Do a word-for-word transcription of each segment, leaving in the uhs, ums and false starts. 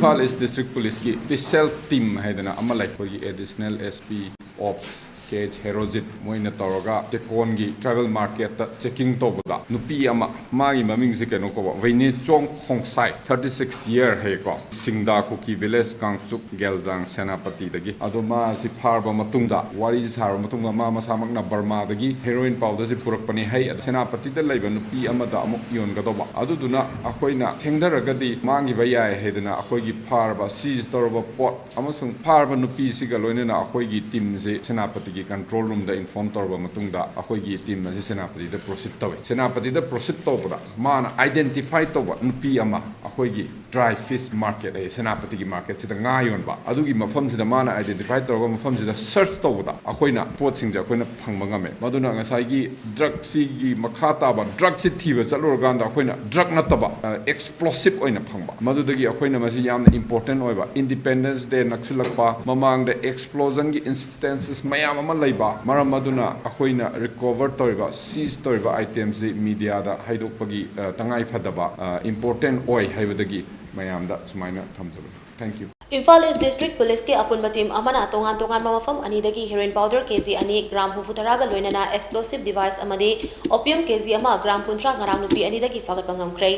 Imphal east district ꯄꯨꯂꯤꯁꯀꯤ special team ꯍꯥꯏꯗꯅ ꯑꯃ ꯂꯩ, ꯑꯩꯈꯣꯏꯒꯤ ꯑꯦꯗꯤꯁꯅꯦꯜ ꯑꯦꯁ ꯄꯤ ꯑꯣꯞꯁ ꯀꯦ ꯑꯩꯆ ꯍꯦꯔꯣꯖꯤꯠ, ꯃꯣꯏꯅ ꯇꯧꯔꯒ ꯆꯦꯛꯀꯣꯟꯒꯤ ꯇ꯭ꯔꯥꯏꯕꯦꯜ ꯃꯥꯔꯀꯦꯠꯇ ꯆꯦꯀꯤꯡ ꯇꯧꯕꯗ ꯅꯨꯄꯤ ꯑꯃ, ꯃꯥꯒꯤ ꯃꯃꯤꯡꯁꯤ ꯀꯩꯅꯣ ꯀꯧꯕ, ꯋꯦꯅꯦꯆꯣꯡ ꯈꯣꯡꯁꯥꯏ, ꯊꯥꯔꯇꯤ ꯁꯤꯛꯁ ꯌꯔ ꯍꯥꯏꯌꯦꯀꯣ, ꯁꯤꯡꯗꯥ ꯀꯨꯀꯤ ꯚꯤꯂꯦꯖ, ꯀꯥꯡꯆꯨꯞ ꯒꯦꯜꯖꯥꯡ, ꯁꯦꯅꯥꯄꯇꯤꯗꯒꯤ꯫ ꯑꯗꯣ ꯃꯥ ꯑꯁꯤ ꯐꯥꯔꯕ ꯃꯇꯨꯡꯗ, ꯋꯥꯔꯤ ꯁꯥꯔꯕ ꯃꯇꯨꯡꯗ, ꯃꯥ ꯃꯁꯥꯃꯛꯅ ꯕꯔꯃꯥꯗꯒꯤ ꯍꯦꯔꯣꯏꯟ ꯄꯥꯎꯗꯔꯁꯤ ꯄꯨꯔꯛꯄꯅꯤ ꯍꯥꯏ, ꯑꯗꯣ ꯁꯦꯅꯥꯄꯇꯤꯗ ꯂꯩꯕ ꯅꯨꯄꯤ ꯑꯃꯗ ꯑꯃꯨꯛ ꯌꯣꯟꯒꯗꯧꯕ꯫ ꯑꯗꯨꯗꯨꯅ ꯑꯩꯈꯣꯏꯅ ꯊꯦꯡꯊꯔꯒꯗꯤ ꯃꯥꯡꯈꯤꯕ ꯌꯥꯏ ꯍꯥꯏꯗꯅ ꯑꯩꯈꯣꯏꯒꯤ ꯐꯥꯔꯕ, ꯁꯤꯖ ꯇꯧꯔꯕ ꯄꯣꯠ ꯑꯃꯁꯨꯡ ꯐꯥꯔꯕ ꯅꯨꯄꯤꯁꯤꯒ ꯂꯣꯏꯅꯅ ꯑꯩꯈꯣꯏꯒꯤ ꯇꯤꯝꯁꯤ ꯁꯦꯅꯥꯄꯇꯤꯒꯤ ꯀꯟꯇ꯭ꯔꯣꯜ ꯔꯨꯝꯗ ꯏꯟꯐꯣꯔꯝ ꯇꯧꯔꯕ ꯃꯇꯨꯡꯗ, ꯑꯩꯈꯣꯏꯒꯤ ꯇꯤꯝ ꯑꯁꯤ ꯁꯦꯅꯥꯄꯇꯤꯗ ꯄ꯭ꯔꯣꯁꯤꯠ ꯇꯧꯏ꯫ ꯁꯦꯅꯥꯄꯇꯤꯗ ꯄ꯭ꯔꯣꯁꯤꯠ ꯇꯧꯕꯗ ꯃꯥꯅ ꯑꯥꯏꯗꯦꯟꯇꯤꯐꯥꯏ ꯇꯧꯕ ꯅꯨꯄꯤ ꯑꯃ, ꯑꯩꯈꯣꯏꯒꯤ ꯗ꯭ꯔꯥꯏ ꯐꯤꯁ ꯃꯥꯔꯀꯦꯠ ꯍꯥꯏꯌꯦ, ꯁꯦꯅꯥꯄꯇꯤꯒꯤ ꯃꯥꯔꯀꯦꯠꯁꯤꯗ ꯉꯥ ꯌꯣꯟꯕ, ꯑꯗꯨꯒꯤ ꯃꯐꯝꯁꯤꯗ ꯃꯥꯅ ꯑꯥꯏꯗꯦꯟꯇꯤꯐꯥꯏ ꯇꯧꯔꯒ ꯃꯐꯝꯁꯤꯗ ꯁꯔꯆ ꯇꯧꯕꯗ ꯑꯩꯈꯣꯏꯅ ꯄꯣꯠꯁꯤꯡꯁꯦ ꯑꯩꯈꯣꯏꯅ ꯐꯪꯕ ꯉꯝꯃꯦ꯫ ꯃꯗꯨꯅ ꯉꯁꯥꯏꯒꯤ ꯗ꯭ꯔꯒꯁꯤꯒꯤ ꯃꯈꯥ ꯇꯥꯕ ꯗ꯭ꯔꯒꯁꯤ ꯊꯤꯕ ꯆꯠꯂꯨꯔꯀꯥꯟꯗ ꯑꯩꯈꯣꯏꯅ ꯗ꯭ꯔꯒ ꯅꯠꯇꯕ, ꯑ, ꯑꯦꯛꯁꯄ꯭ꯂꯣꯁꯤꯞ ꯑꯣꯏꯅ ꯐꯪꯕ꯫ ꯃꯗꯨꯗꯒꯤ ꯑꯩꯈꯣꯏꯅ ꯃꯁꯤ ꯌꯥꯝꯅ ꯏꯝꯄꯣꯔꯇꯦꯟ ꯑꯣꯏꯕ, ꯏꯟꯗꯤꯄꯦꯟꯗꯦꯟꯁ ꯗꯦ ꯅꯛꯁꯤꯜꯂꯛꯄ, ꯃꯃꯥꯡꯗ ꯑꯦꯛꯁꯄ꯭ꯂꯣꯖꯟꯒꯤ ꯏꯟꯁꯇꯦꯟꯁꯦꯁ ꯃꯌꯥꯝ ꯑꯃ ꯂꯩꯕ ꯃꯔꯝ ꯑꯗꯨꯅ ꯑꯩꯈꯣꯏꯅ ꯔꯤꯀꯣꯚꯔ ꯇꯧꯔꯤꯕ, ꯁꯤꯖ ꯇꯧꯔꯤꯕ ꯑꯥꯏꯇꯦꯝꯁꯤ ꯃꯤꯗꯤꯌꯥꯗ ꯍꯥꯏꯗꯣꯛꯄꯒꯤ, ꯑ, ꯇꯉꯥꯏ ꯐꯗꯕ, ꯑ, ꯏꯝꯄꯣꯔꯇꯦꯟ ꯑꯣꯏ ꯍꯥꯏꯕꯗꯒꯤ ꯃꯌꯥꯝꯗ ꯁꯨꯃꯥꯏꯅ ꯊꯝꯖꯕꯅꯤ꯫ Thank you. Imphal east district ꯄꯨꯂꯤꯁꯀꯤ ꯑꯄꯨꯟꯕ ꯇꯤꯝ ꯑꯃꯅ ꯇꯣꯉꯥꯟ ꯇꯣꯉꯥꯟꯕ ꯃꯐꯝ ꯑꯅꯤꯗꯒꯤ ꯍꯦꯔꯣꯏꯟ ꯄꯥꯎꯗꯔ ꯀꯦꯖꯤ ꯑꯅꯤ, ꯒ꯭ꯔꯥꯝ ꯍꯨꯝꯐꯨ ꯇꯔꯥꯒ ꯂꯣꯏꯅꯅ ꯑꯦꯛꯁꯄ꯭ꯂꯣꯁꯤꯞ ꯗꯤꯚꯥꯏꯁ ꯑꯃꯗꯤ ꯑꯣꯄꯤꯌꯝ ꯀꯦꯖꯤ ꯑꯃ, ꯒ꯭ꯔꯥꯝ ꯀꯨꯟꯊ꯭ꯔꯥ ꯉꯔꯥꯡ ꯅꯨꯄꯤ ꯑꯅꯤꯗꯒꯤ ꯐꯥꯒꯠꯄ ꯉꯝꯈ꯭ꯔꯦ꯫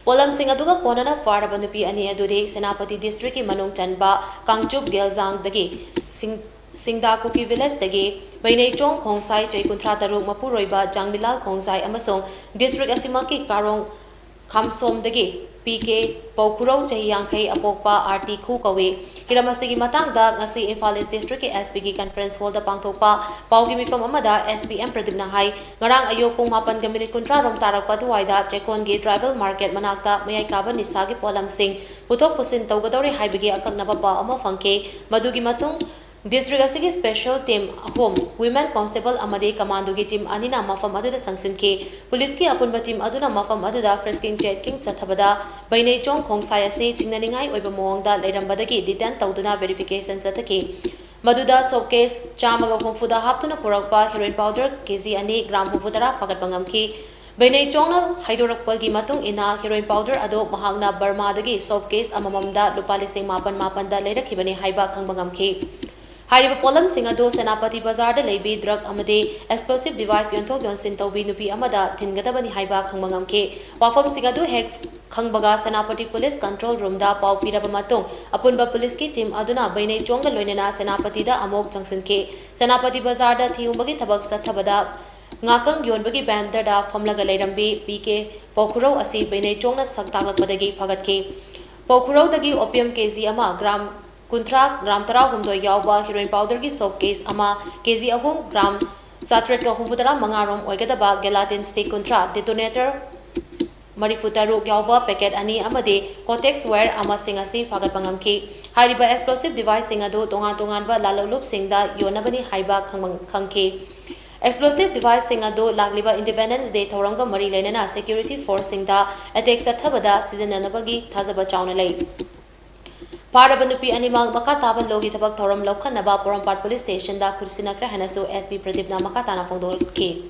ꯄꯣꯠꯂꯝꯁꯤꯡ ꯑꯗꯨꯒ ꯀꯣꯟꯅꯅ ꯐꯥꯔꯕ ꯅꯨꯄꯤ ꯑꯅꯤ ꯑꯗꯨꯗꯤ ꯁꯦꯅꯥꯄꯇꯤ ꯗꯤꯁꯇ꯭ꯔꯤꯛꯀꯤ ꯃꯅꯨꯡ ꯆꯟꯕ ꯀꯥꯡꯆꯨꯞ ꯒꯦꯜꯖꯥꯡꯗꯒꯤ ꯁꯤꯡ-, ꯁꯤꯡꯗꯥ ꯀꯨꯀꯤ ꯚꯤꯂꯦꯖꯇꯒꯤ ꯕꯩꯅꯩꯆꯣꯡ ꯈꯣꯡꯁꯥꯏ, ꯆꯍꯤ ꯀꯨꯟꯊ꯭ꯔꯥ ꯇꯔꯨꯛ, ꯃꯄꯨꯔꯣꯏꯕ ꯖꯥꯡꯃꯤꯂꯥꯜ ꯈꯣꯡꯁꯥꯏ ꯑꯃꯁꯨꯡ ꯗꯤꯁꯇ꯭ꯔꯤꯛ ꯑꯁꯤꯃꯛꯀꯤ ꯀꯥꯔꯣꯡ ꯈꯥꯝꯁꯣꯝꯗꯒꯤ ꯄꯤ ꯀꯦ ꯄꯧꯈꯨꯔꯧ, ꯆꯍꯤ ꯌꯥꯡꯈꯩ, ꯑꯄꯣꯛꯄ ꯑꯥꯔꯇꯤ ꯈꯨ ꯀꯧꯏ꯫ ꯍꯤꯔꯝ ꯑꯁꯤꯒꯤ ꯃꯇꯥꯡꯗ ꯉꯁꯤ ꯏꯝꯐꯥꯜ ꯏꯁ ꯗꯤꯁꯇ꯭ꯔꯤꯛꯀꯤ ꯑꯦꯁ ꯄꯤꯒꯤ ꯀꯟꯐꯔꯦꯟꯁ ꯍꯣꯜꯗ ꯄꯥꯡꯊꯣꯛꯄ ꯄꯥꯎꯒꯤ ꯃꯤꯐꯝ ꯑꯃꯗ ꯑꯦꯁ ꯄꯤ ꯑꯦꯝ ꯄ꯭ꯔꯗꯤꯞꯅ ꯍꯥꯏ, ꯉꯔꯥꯡ ꯑꯌꯨꯛ ꯄꯨꯡ ꯃꯥꯄꯟꯒ ꯃꯤꯅꯤꯠ ꯀꯨꯟꯊ꯭ꯔꯥ ꯔꯣꯝ ꯇꯥꯔꯛꯄ ꯑꯗꯨꯋꯥꯏꯗ ꯆꯦꯛꯀꯣꯟꯒꯤ ꯇ꯭ꯔꯥꯏꯕꯦꯜ ꯃꯥꯔꯀꯦꯠ ꯃꯅꯥꯛꯇ ꯃꯌꯥꯏ ꯀꯥꯕ ꯅꯤꯁꯥꯒꯤ ꯄꯣꯠꯂꯝꯁꯤꯡ ꯄꯨꯊꯣꯛ ꯄꯨꯁꯤꯟ ꯇꯧꯒꯗꯧꯔꯦ ꯍꯥꯏꯕꯒꯤ ꯑꯀꯛꯅꯕ ꯄꯥꯎ ꯑꯃ ꯐꯪꯈꯤ꯫ ꯃꯗꯨꯒꯤ ꯃꯇꯨꯡ ꯗꯤꯁꯇ꯭ꯔꯤꯛ ꯑꯁꯤꯒꯤ ꯁ꯭ꯄꯦꯁꯦꯜ ꯇꯤꯝ ꯑꯍꯨꯝ, ꯋꯤꯃꯦꯟ ꯀꯣꯟꯁꯇꯦꯕꯜ ꯑꯃꯗꯤ ꯀꯃꯥꯟꯗꯣꯒꯤ ꯇꯤꯝ ꯑꯅꯤꯅ ꯃꯐꯝ ꯑꯗꯨꯗ ꯆꯪꯁꯤꯟꯈꯤ꯫ ꯄꯨꯂꯤꯁꯀꯤ ꯑꯄꯨꯟꯕ ꯇꯤꯝ ꯑꯗꯨꯅ ꯃꯐꯝ ꯑꯗꯨꯗ ꯐ꯭ꯔꯤꯁꯀꯤꯡ ꯆꯦꯛꯀꯤꯡ ꯆꯠꯊꯕꯗ ꯕꯩꯅꯩꯆꯣꯡ ꯈꯣꯡꯁꯥꯏ ꯑꯁꯤ ꯆꯤꯡꯅꯅꯤꯡꯉꯥꯏ ꯑꯣꯏꯕ ꯃꯑꯣꯡꯗ ꯂꯩꯔꯝꯕꯗꯒꯤ ꯗꯤꯇꯦꯟ ꯇꯧꯗꯨꯅ ꯚꯦꯔꯤꯐꯤꯀꯦꯁꯟ ꯆꯠꯊꯈꯤ꯫ ꯃꯗꯨꯗ ꯁꯣꯞ ꯀꯦꯁ ꯆꯥꯝꯃꯒ ꯍꯨꯝꯐꯨꯗ ꯍꯥꯞꯇꯨꯅ ꯄꯨꯔꯛꯄ ꯍꯦꯔꯣꯏꯟ ꯄꯥꯎꯗꯔ ꯀꯦꯖꯤ ꯑꯅꯤ, ꯒ꯭ꯔꯥꯝ ꯍꯨꯝꯐꯨ ꯇꯔꯥ ꯐꯥꯒꯠꯄ ꯉꯝꯈꯤ꯫ ꯕꯩꯅꯩ ꯆꯣꯡꯅ ꯍꯥꯏꯗꯣꯔꯛꯄꯒꯤ ꯃꯇꯨꯡ ꯏꯟꯅ, heroin powder ꯑꯗꯨ ꯃꯍꯥꯛꯅ ꯕꯔꯃꯥꯗꯒꯤ soap case ꯑꯃꯃꯝꯗ ꯂꯨꯄꯥ ꯂꯤꯁꯤꯡ ꯃꯥꯄꯟ ꯃꯥꯄꯟꯗ ꯂꯩꯔꯛꯈꯤꯕꯅꯤ ꯍꯥꯏꯕ ꯈꯪꯕ ꯉꯝꯈꯤ꯫ ꯍꯥꯏꯔꯤꯕ ꯄꯣꯠꯂꯝꯁꯤꯡ ꯑꯗꯨ ꯁꯦꯅꯥꯄꯇꯤ ꯕꯖꯥꯔꯗ ꯂꯩꯕꯤ drug ꯑꯃꯗꯤ explosive device ꯌꯣꯟꯊꯣꯛ ꯌꯣꯟꯁꯤꯟ ꯇꯧꯕꯤ ꯅꯨꯄꯤ ꯑꯃꯗ ꯊꯤꯟꯒꯗꯕꯅꯤ ꯍꯥꯏꯕ ꯈꯪꯕ ꯉꯝꯈꯤ꯫ ꯋꯥꯐꯝꯁꯤꯡ ꯑꯗꯨ ꯍꯦꯛ ꯈꯪꯕꯒ ꯁꯦꯅꯥꯄꯇꯤ police control roomꯗ ꯄꯥꯎ ꯄꯤꯔꯕ ꯃꯇꯨꯡ, ꯑꯄꯨꯟꯕ policeꯀꯤ team ꯑꯗꯨꯅ ꯕꯩꯅꯩ ꯆꯣꯡꯒ ꯂꯣꯏꯅꯅ ꯁꯦꯅꯥꯄꯇꯤꯗ ꯑꯃꯨꯛ ꯆꯪꯁꯤꯟꯈꯤ꯫ ꯁꯦꯅꯥꯄꯇꯤ ꯕꯖꯥꯔꯗ ꯊꯤꯍꯨꯝꯕꯒꯤ ꯊꯕꯛ ꯆꯠꯊꯕꯗ ꯉꯥꯀꯪ ꯌꯣꯟꯕꯒꯤ vendorꯗ ꯐꯝꯂꯒ ꯂꯩꯔꯝꯕꯤ ꯄꯤ ꯀꯦ ꯄꯥꯎꯈꯨꯔꯧ ꯑꯁꯤ ꯕꯩꯅꯩ ꯆꯣꯡꯅ ꯁꯛ ꯇꯥꯛꯂꯛꯄꯗꯒꯤ ꯐꯒꯠꯈꯤ꯫ ꯄꯥꯎꯈꯨꯔꯧꯗꯒꯤ opium ꯀꯦ ꯖꯤ ꯑꯃ, gram ꯀꯨꯟꯊ꯭ꯔꯥ, gram ꯇꯔꯥꯍꯨꯝꯗꯣꯏ ꯌꯥꯎꯕ heroin powderꯒꯤ soap case ꯑꯃ, ꯀꯦ ꯖꯤ ꯑꯍꯨꯝ, gram ꯆꯥꯇ꯭ꯔꯦꯠꯀ ꯍꯨꯝꯐꯨꯇꯔꯥ ꯃꯉꯥ ꯔꯣꯝ ꯑꯣꯏꯒꯗꯕ gelatin stick ꯀꯨꯟꯊ꯭ꯔꯥ, detonator ꯃꯔꯤꯐꯨꯇꯔꯨꯛ ꯌꯥꯎꯕ packet ꯑꯅꯤ ꯑꯃꯗꯤ Cortex wire ꯑꯃꯁꯤꯡ ꯑꯁꯤ ꯐꯥꯒꯠꯄ ꯉꯝꯈꯤ꯫ ꯍꯥꯏꯔꯤꯕ explosive deviceꯁꯤꯡ ꯑꯗꯨ ꯇꯣꯉꯥꯟ ꯇꯣꯉꯥꯟꯕ ꯂꯥꯂꯣꯡꯂꯨꯞꯁꯤꯡꯗ ꯌꯣꯟꯅꯕꯅꯤ ꯍꯥꯏꯕ ꯈꯪꯕ-, ꯈꯪꯈꯤ꯫ Explosive deviceꯁꯤꯡ ꯑꯗꯨ ꯂꯥꯛꯂꯤꯕ Independence Day ꯊꯧꯔꯝꯒ ꯃꯔꯤ ꯂꯩꯅꯅ security forceꯁꯤꯡꯗ attack ꯆꯠꯊꯕꯗ ꯁꯤꯖꯤꯟꯅꯅꯕꯒꯤ ꯊꯥꯖꯕ ꯆꯥꯎꯅ ꯂꯩ꯫ ꯐꯥꯔꯕ ꯅꯨꯄꯤ ꯑꯅꯤꯃꯛ ꯃꯈꯥ ꯇꯥꯕ lawꯒꯤ ꯊꯕꯛ ꯊꯧꯔꯝ ꯂꯧꯈꯠꯅꯕ ꯄꯣꯔꯣꯝꯄꯥꯠ police stationꯗ ꯈꯨꯠꯁꯤꯟꯅꯈ꯭ꯔꯦ ꯍꯥꯏꯅꯁꯨ SP ꯄ꯭ꯔꯗꯤꯞꯅ ꯃꯈꯥ ꯇꯥꯅ ꯐꯣꯡꯗꯣꯛꯈꯤ꯫